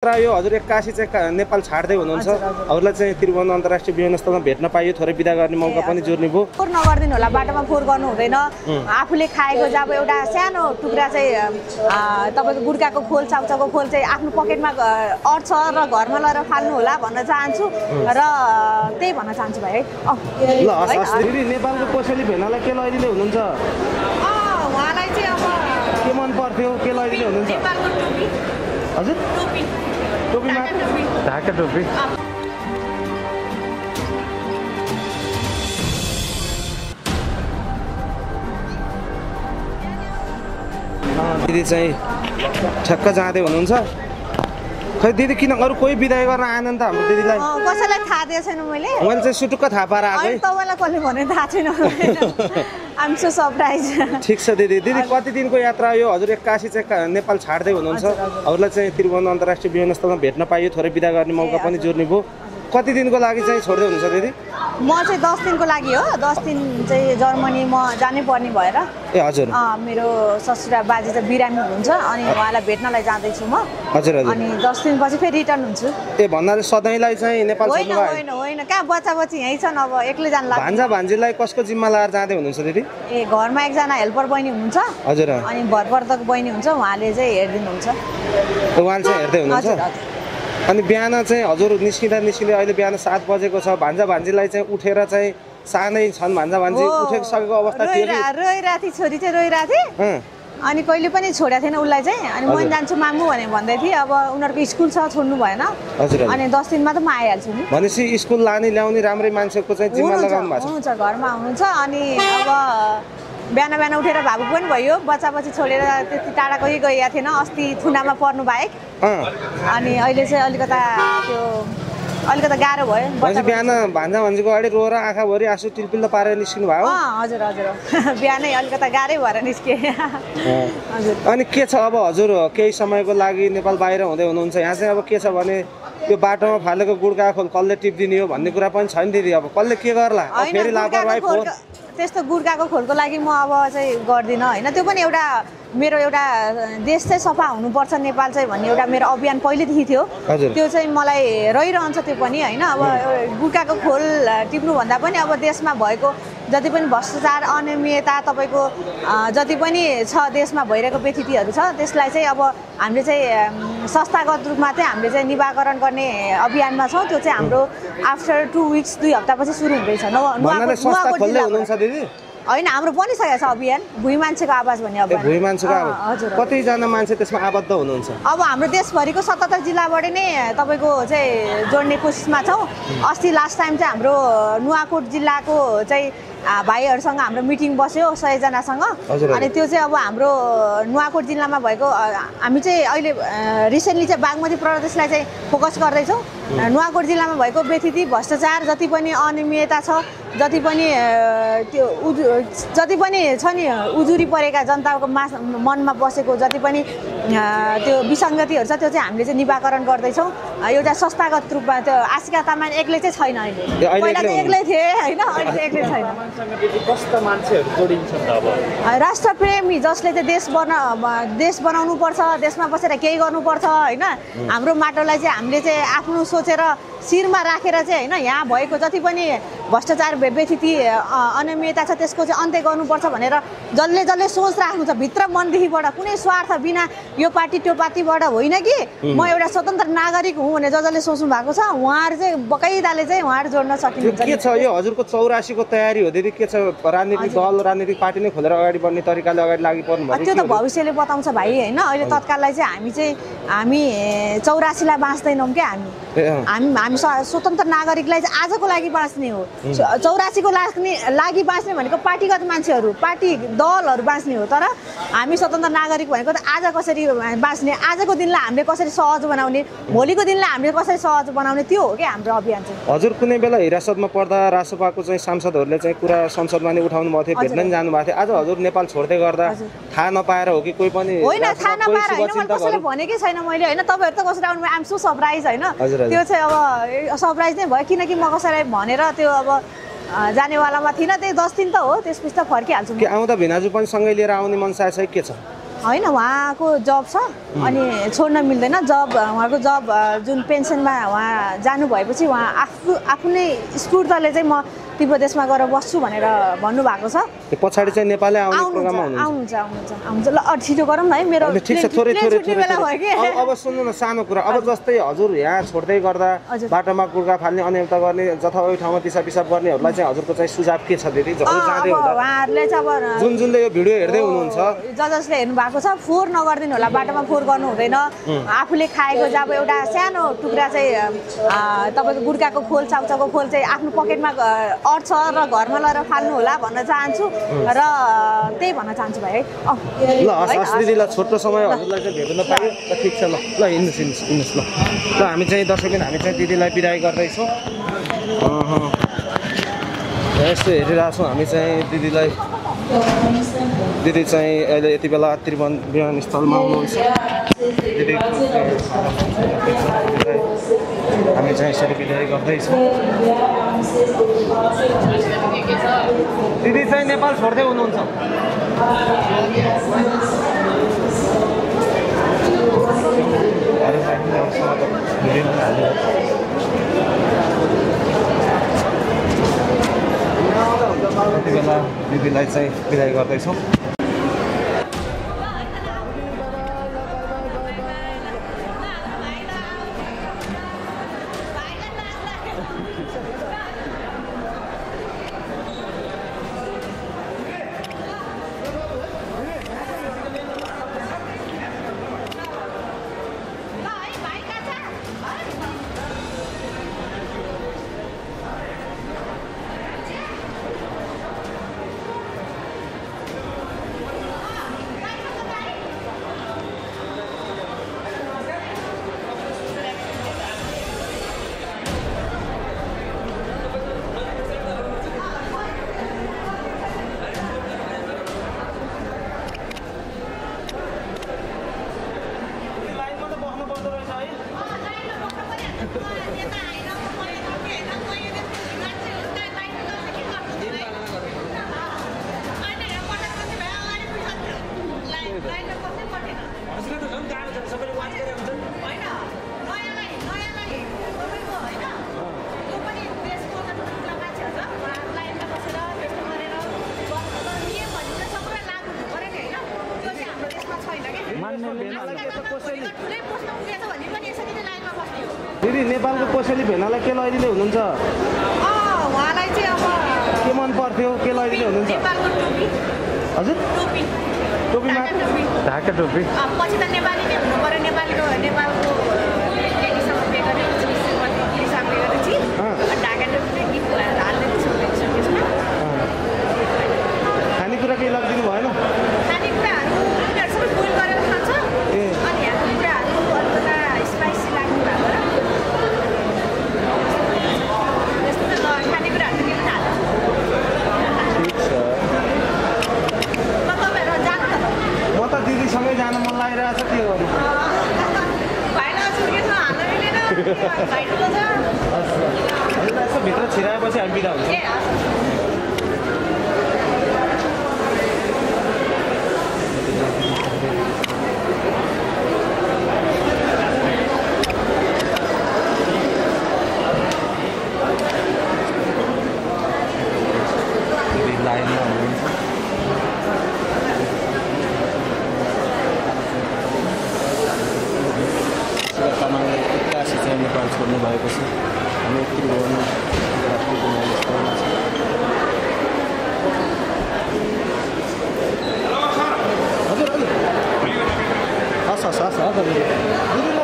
र यो हजुर 81 चाहिँ नेपाल छाड्दै हुनुहुन्छ हजुरलाई चाहिँ त्रिभुवन अन्तर्राष्ट्रिय विमानस्थलमा भेट्न पाइयो थोरै बिदा गर्ने मौका पनि जोड्ने भयो फोहोर नगर्दिनु होला बाटोमा फोहोर गर्नु हुँदैन आफूले खाएको जब एउटा सानो टुक्रा चाहिँ तपाईको गुड्काको खोल चाउचाउको खोल चाहिँ आफ्नो पकेटमा अट्छ र घरमा लगेर फाल्नु होला भन्न चाहन्छु र त्यही भन्न चाहन्छु भाइ ल हस् दिदी नेपालको कोसेली भेनालाई के लैदिने हुनुहुन्छ उहाँलाई चाहिँ अब के मन पर्थ्यो के लैदिने हुनुहुन्छ नेपालको टोपी हजुर टोपी टोपीमा ढाका टोपी दिदी चाहिँ ठ्याक्क जाँदै हुनुहुन्छ खै दिदी किन अरू कोही बिदाय गर्न आएन नि त हाम्रो दिदीलाई कसैलाई थाहा दिएको छैन मैले चाहिँ सुटुक्क थाहा पाएर आएको तपाईँलाई कसले भने थाहा छैन आइम सो सरप्राइज ठिक छ दिदी कति दिनको यात्रा यो हजुर 81 चाहिँ नेपाल छाड्दै हुनुहुन्छ हजुरलाई चाहिँ त्रिभुवन अन्तर्राष्ट्रिय विमानस्थलमा भेट्न पाइयो थोरै बिदा गर्ने मौका पनि जोड्ने भयो कति दिनको लागि चाहिँ छोड्दै हुनुहुन्छ दिदी म चाहिँ 10 दिनको लागि हो 10 दिन चाहिँ जर्मनी म जानै पर्ने भएर ए हजुर मेरो ससुरा बाजे चाहिँ बिरामी हुनुहुन्छ अनि उहाँलाई भेट्नलाई जाँदैछु म हजुर हजुर अनि 10 दिनपछि फेरि रिटर्न हुन्छु ए भन्नाले सधैँलाई चाहिँ नेपाल छोड्नु भयो होइन होइन कहाँ बच्चा बच्ची यही छन् अब एक्लै जान लाग्छ भान्जा भान्जीलाई कसको जिम्मा लगाएर जाँदै हुनुहुन्छ दिदी ए घरमा एकजना हेल्पर बहिनी हुनुहुन्छ हजुर अनि भरपर्दको बहिनी हुन्छ उहाँले चाहिँ हेर्दिनुहुन्छ उहाँले चाहिँ हेर्दै हुनुहुन्छ अनि बिहान चाहिँ हजुर निस्किँदा अहिले बिहान 7 बजेको छ भान्जा भान्जीलाई चाहिँ उठेर चाहिँ सानै छन् भान्जा भान्जी उठिसकेको अवस्था थियो रोइराथी छोरी चाहिँ रोइराथी अनि कहिले पनि छोडेको थिएन उसलाई चाहिँ अनि म जान्छु मामु भने भन्दै थिएँ अब उनीहरूको स्कुल छ छोड्नु भएन अनि 10 दिनमा त म आइहाल्छु नि भनेपछि स्कुल लाने ल्याउने राम्रै मान्छेको चाहिँ जिम्मा लगाउनु भएको छ हुन्छ घरमा आउनुहुन्छ अनि अब बिहान बिहान उठेर भावुक पनि भयो बच्चा बच्ची छोडेर त्यति टाढा कोही गएका थिएन अस्ति थुनामा पर्नु बाहेक अनि अहिले चाहिँ अलिकता गाह्रो भयो बिहान भान्जा भान्जीको अगाडि रोएर आँखाभरि आँसु टिलपिल्लो पारेर निस्किनु भयो हजुर हजुर बिहानै अलिकता गाह्रै भएर निस्के हजुर अनि के छ अब हजुर केही समयको लागि नेपाल बाहिर हुँदै हुनुहुन्छ यहाँ चाहिँ अब के छ भने यो बाटोमा फालेको गुड्का खोल कसले टिप्दिने हो भन्ने कुरा पनि छैन दिदी अब कसले के गर्ला फेरि लापरवाही त्यस्तो गुड्काको खोलको लागि म अब चाहिँ गर्दिनँ होइन त्यो पनि एउटा मेरो एउटा देश चाहिँ सफा हुनुपर्छ नेपाल चाहिँ भन्ने एउटा मेरो अभियान पहिलेदेखि थियो त्यो चाहिँ मलाई रहिरहन्छ त्यो पनि होइन अब गुड्काको खोल टिप्नुभन्दा पनि अब देशमा भएको जति पनि भ्रष्टाचार अनियमितता तपाईँको जति पनि छ देशमा भइरहेको व्यथितिहरू छ त्यसलाई चाहिँ अब हामीले चाहिँ संस्थागत रूपमा चाहिँ हामीले चाहिँ निवारण गर्ने अभियानमा छौँ त्यो चाहिँ हाम्रो आफ्टर 2 विक्स 2 हप्तापछि सुरु हुँदैछ होइन हाम्रो बनिसकेको छ अभियान भुइँ मान्छेको आवाज भन्ने अभियान भुइँ मान्छेको आवाज कतिजना मान्छे त्यसमा आबद्ध हुनुहुन्छ अब हाम्रो देशभरिको 77 जिल्लाबाट नै तपाईँको चाहिँ जोड्ने कोसिसमा छौँ अस्ति लास्ट टाइम चाहिँ हाम्रो नुवाकोट जिल्लाको चाहिँ भाइहरूसँग हाम्रो मिटिङ बस्यो 100 जनासँग अनि त्यो चाहिँ अब हाम्रो नुवाकोट जिल्लामा भएको हामी चाहिँ अहिले रिसेन्टली चाहिँ बागमती प्रदेशलाई चाहिँ फोकस गर्दैछौँ नुवाकोट जिल्लामा भएको व्यथिति भ्रष्टाचार जति पनि अनियमितता छ जति पनि छ नि उजुरी परेका जनताको मनमा बसेको जति पनि त्यो विसङ्गतिहरू छ त्यो चाहिँ हामीले चाहिँ निवारण गर्दैछौँ एउटा संस्थागत रूपमा त्यो आशिका तामाङ एक्लै चाहिँ छैन अहिले पहिला चाहिँ एक्लै थिए होइन अहिले चाहिँ एक्लै छैन कस्ता मान्छेहरू जोडिन्छ त अब राष्ट्रप्रेमी जसले चाहिँ देश बनाउनु पर्छ देशमा बसेर केही गर्नुपर्छ होइन हाम्रो माटोलाई चाहिँ हामीले चाहिँ आफ्नो सोचेर शिरमा राखेर चाहिँ होइन यहाँ भएको जति पनि भ्रष्टाचार व्यथिति अनियमितता छ त्यसको चाहिँ अन्त्य गर्नुपर्छ भनेर जसले सोच राख्नु छ भित्र मनदेखिबाट कुनै स्वार्थ बिना यो पार्टी त्यो पार्टीबाट होइन कि म एउटा स्वतन्त्र नागरिक हुँ भने जसले सोच्नु भएको छ उहाँहरू चाहिँ बकाइदाले चाहिँ उहाँहरू जोड्न सकिन्छ के छ यो हजुरको 84 को तयारी हो दिदी के छ राजनीतिक दल राजनीतिक पार्टी नै खोलेर अगाडि बढ्ने तरिकाले अगाडि लागि पर्नु भयो त्यो त भविष्यले बताउँछ भाइ होइन अहिले तत्काललाई चाहिँ हामी 84 लाई बाँच्दैनौँ क्या हामी स्वतन्त्र नागरिकलाई चाहिँ आजको लागि बाँच्ने हो 84 को लागि बाँच्ने भनेको पार्टीगत मान्छेहरू पार्टी दलहरू बाँच्ने हो तर हामी स्वतन्त्र नागरिक भनेको त आज कसरी बाँच्ने आजको दिनलाई हामीले कसरी सहज बनाउने भोलिको दिनलाई हामीले कसरी सहज बनाउने त्यो हो क्या हाम्रो अभियान चाहिँ हजुर कुनै बेला हिरासतमा पर्दा रासपाको चाहिँ सांसदहरूले चाहिँ कुरा संसदमा नै उठाउनु भएको थियो भेट्न नि जानु भएको थियो आज हजुर नेपाल छोड्दै गर्दा थाहा नपाएर हो कि कोही पनि होइन थाहा नपाएर होइन मैले कसैले भनेकै छैन मैले होइन तपाईँहरू त कसरी आउनु आइम सो सरप्राइज होइन त्यो चाहिँ अब सरप्राइज नै भयो किनकि म कसैलाई भनेर त्यो अब जानेवालामा थिइनँ त्यही 10 दिन त हो त्यसपछि त फर्किहाल्छु के आउँदा भिनाजु पनि सँगै लिएर आउने मनसा छ के छ होइन उहाँको जब छ अनि छोड्न मिल्दैन जब उहाँको जब जुन पेन्सनमा उहाँ जानु भएपछि उहाँ आफू नै स्फूर्तले चाहिँ म तिब्बत देशमा गएर बस्छु भनेर भन्नुभएको छ पछाडि चाहिँ नेपालले आउने प्रोग्राममा आउनुहुन्छ ल छिटो गरौँ न है मेरो ठिक छ थोरै बेला भयो कि अब सुन्नु न सानो कुरा अब जस्तै हजुर यहाँ छोड्दै गर्दा बाटोमा गुड्का फाल्ने अनियमितता गर्ने जथाभावी ठाउँमा पिसाब गर्नेहरूलाई चाहिँ हजुरको चाहिँ सुझाव के छ दिदी जाँदै हुँदा उहाँहरूले चाहिँ अब जुनले यो भिडियो हेर्दै हुनुहुन्छ जसले हेर्नु भएको छ फोहोर नगरिदिनु होला बाटोमा फोहोर गर्नु हुँदैन आफूले खाएको चाहिँ अब एउटा सानो टुक्रा चाहिँ तपाईँको गुड्काको खोल चाउचाउको खोल चाहिँ आफ्नो पकेटमा अट्छ र घरमा लगेर फाल्नु होला भन्न चाहन्छु र त्यही भन्न चाहन्छु भाइ है ल हस् दिदी ल छोटो समय हजुरलाई चाहिँ भेट्न पायो ल ठिक छ ल हिँड्नुहोस् ल हामी चाहिँ दर्शकबिन हामी चाहिँ दिदीलाई बिदाई गर्दैछौँ यस्तो हेरिरहेको छौँ हामी चाहिँ दिदी चाहिँ अहिले यति बेला त्रिभुवन विमानस्थलमा आउनुहुन्छ हामी चाहिँ यसरी बिदाई गर्दैछौँ दिदी चाहिँ नेपाल छोड्दै हुनुहुन्छ यति बेला दिदीलाई चाहिँ बिदाई गर्दैछौँ दिदी नेपालको कोसेली भेनालाई के लगाइदिँदै हुनुहुन्छ उहाँलाई चाहिँ अब के मन पर्थ्यो के लगाइदिँदै हुनुहुन्छ हजुर टोपीमा ढाका टोपी पछि त नेपाली नै हुनु पर्यो नेपालको लेडीसँग पे गर्ने हिसाब पे गरेपछि ढाका टोपी गिफ्ट हाल्दै खानेकुरा केही लगिदिनु भएन खानेकुराहरू उनीहरू सबै बोइल गरेर खान्छ अनि यहाँ कुराहरू अलिकता स्पाइसी लाग्नु भएको त्यस्तो त खानेकुराहरू त किन हाल्छ म त दिदीसँगै जान मन लागिरहेको छ के गर्नु यसो भित्र छिराएपछि हामी बिदा हुन्छ लाइनमा हुनुहुन्छ तामाङले एक्कासी चाहिँ नेपाल छोड्नु भएपछि हामी त्रिभुवन हजुर हस्